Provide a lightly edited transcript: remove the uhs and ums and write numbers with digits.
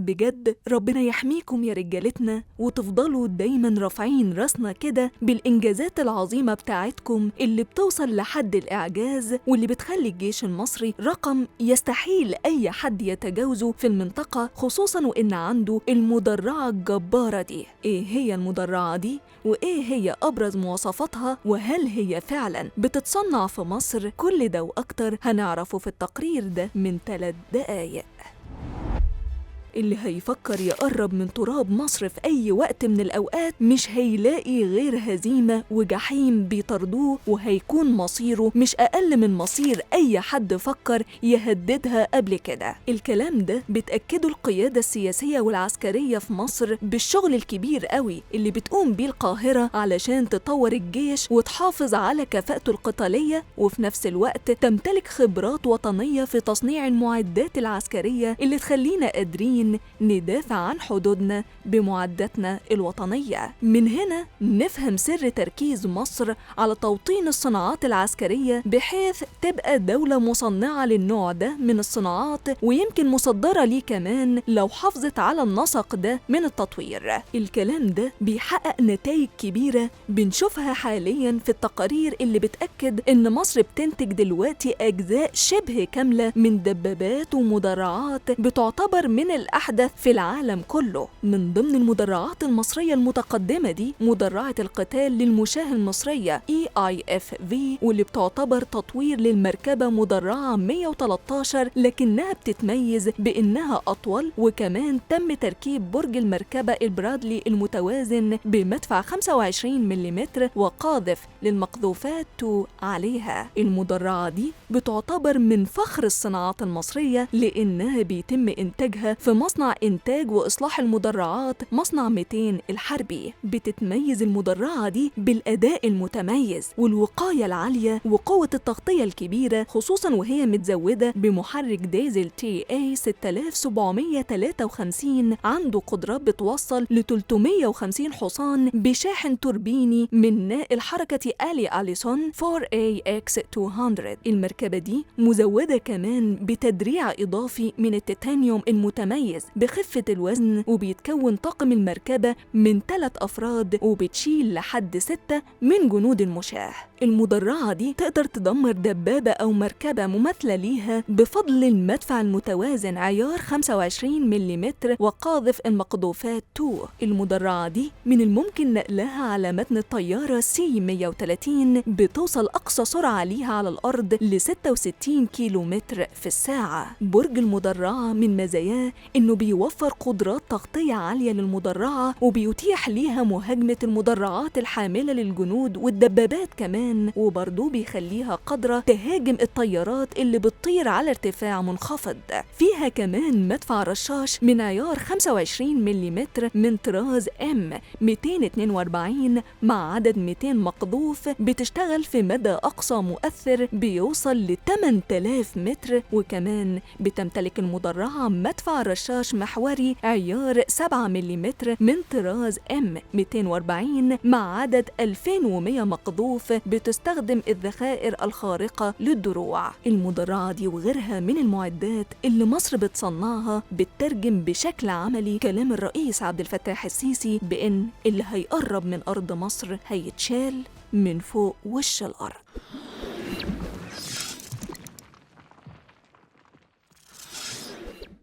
بجد ربنا يحميكم يا رجالتنا، وتفضلوا دايما رافعين راسنا كده بالإنجازات العظيمة بتاعتكم اللي بتوصل لحد الإعجاز، واللي بتخلي الجيش المصري رقم يستحيل أي حد يتجاوزه في المنطقة، خصوصا وإن عنده المدرعة الجبارة دي. إيه هي المدرعة دي؟ وإيه هي أبرز مواصفاتها؟ وهل هي فعلا بتتصنع في مصر؟ كل ده وأكتر هنعرفه في التقرير ده من 3 دقايق. اللي هيفكر يقرب من تراب مصر في أي وقت من الأوقات مش هيلاقي غير هزيمة وجحيم بيطردوه، وهيكون مصيره مش أقل من مصير أي حد فكر يهددها قبل كده. الكلام ده بتأكده القيادة السياسية والعسكرية في مصر بالشغل الكبير قوي اللي بتقوم بيه القاهرة علشان تطور الجيش وتحافظ على كفاءته القتالية، وفي نفس الوقت تمتلك خبرات وطنية في تصنيع المعدات العسكرية اللي تخلينا قادرين ندافع عن حدودنا بمعداتنا الوطنية. من هنا نفهم سر تركيز مصر على توطين الصناعات العسكرية بحيث تبقى دولة مصنعة للنوع ده من الصناعات، ويمكن مصدرة ليه كمان لو حافظت على النسق ده من التطوير. الكلام ده بيحقق نتائج كبيرة بنشوفها حاليا في التقارير اللي بتأكد إن مصر بتنتج دلوقتي أجزاء شبه كاملة من دبابات ومدرعات بتعتبر من الأحدث في العالم كله. من ضمن المدرعات المصرية المتقدمة دي مدرعة القتال للمشاة المصرية EIFV، واللي بتعتبر تطوير للمركبة مدرعة 113، لكنها بتتميز بإنها أطول، وكمان تم تركيب برج المركبة البرادلي المتوازن بمدفع 25 ملم وقاذف للمقذوفات 2 عليها. المدرعة دي بتعتبر من فخر الصناعات المصرية لإنها بيتم إنتاجها في مصنع إنتاج وإصلاح المدرعات مصنع 200 الحربي. بتتميز المدرعة دي بالأداء المتميز والوقاية العالية وقوة التغطية الكبيرة، خصوصا وهي متزودة بمحرك ديزل TA 6753 عنده قدرات بتوصل ل 350 حصان بشاحن توربيني من ناقل حركة آلي أليسون 4AX 200. المركبة دي مزودة كمان بتدريع إضافي من التيتانيوم المتميز بخفة الوزن، وبيتكون طاقم المركبة من 3 أفراد وبتشيل لحد 6 من جنود المشاة. المدرعة دي تقدر تدمر دبابة أو مركبة مماثلة ليها بفضل المدفع المتوازن عيار 25 ملم وقاذف المقذوفات 2. المدرعة دي من الممكن نقلها على متن الطيارة C-130، بتوصل أقصى سرعة ليها على الأرض ل 66 كيلومتر في الساعة. برج المدرعة من مزاياه إنه بيوفر قدرات تغطية عالية للمدرعة، وبيتيح ليها مهاجمة المدرعات الحاملة للجنود والدبابات كمان، وبرضه بيخليها قادرة تهاجم الطيارات اللي بتطير على ارتفاع منخفض. فيها كمان مدفع رشاش من عيار 25 ملم من طراز M 242 مع عدد 200 مقذوف، بتشتغل في مدى أقصى مؤثر بيوصل ل 8000 متر. وكمان بتمتلك المدرعة مدفع رشاش محوري عيار 7 ملم من طراز M 240 مع عدد 2100 مقذوف، بتستخدم الذخائر الخارقة للدروع. المدرعة دي وغيرها من المعدات اللي مصر بتصنعها بتترجم بشكل عملي كلام الرئيس عبد الفتاح السيسي بإن اللي هيقرب من أرض مصر هيتشال من فوق وش الأرض.